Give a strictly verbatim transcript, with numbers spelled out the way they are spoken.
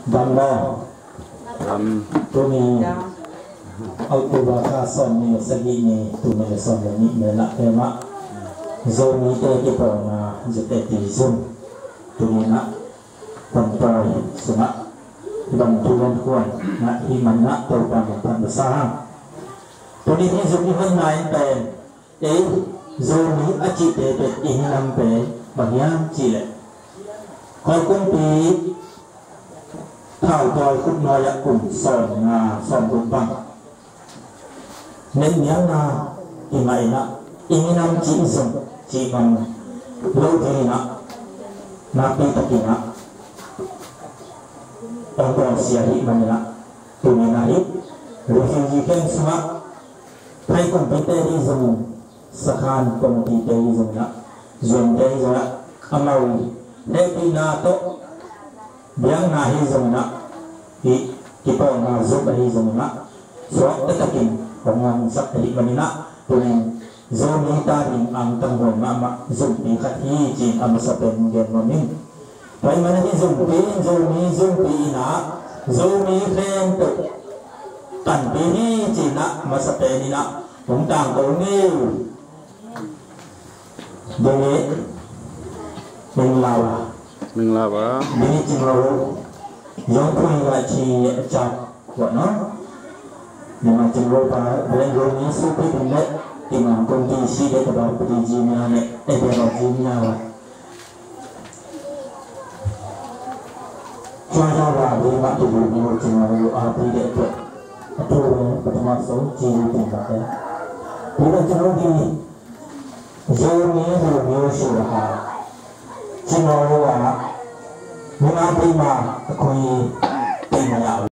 Dam lo. Dam. Tuni October kha sawmnih le sagih ni, tul nih le sawm le nih ni a, keimah Zomite kipawlna Zuteti zum tuni-in ah Kawngpui sungah i bang thu van khuan na hih manin ah Topa min phat masa hang. Tuni hih zum i honna in pen ei Zomi a cihte pen i hinam pen bang hiam cih leh Kawlkumpi Thautawi khut nuai-ah kum sawmnga sawmguk bang netniamna i ngah in ah i hinam cih zong cih ngam lo dingin ah nakpi takin ah hong bawlsia ahih manin ah tuni-in ah hih refugee camp sungah Thai kumpite hi zongin, sakhan committee-te hi zongin ah, zuante hi zongin ah, amau hehpihna tawh biakna hi zongin ah, hih kipawlna zum ahi zongin ah, suakta takin hong ngahsak ahih manin ah, tuni-in Zomi ta ding angtang huai mahmah zumpi khat hi ci-in a masa pen gen nuam ing. Tua ahih manin hih zumpi in Zomi zumpi in ah, Zomi khempeuh panpih hi ci-in ah masa pen in ah hong tangko ni. Dini Minglawa. Minglawa. Dini Cinglo. Yong Pui la ci ca wa no. Dini Cinglo pa belen Zomi supi dini. Dini kong di si de kaba pudi jimia ne. Eh, de ba jimia wa. Cuaca rabi mah tu bu ni cing a yu a pi dek pek. A tu patama so ci yu ting ka te. Pi dek cing yu di. Zomi Zomi yu si la ha. Cing a yu a. Ni ma pi ma a kui ting a ya.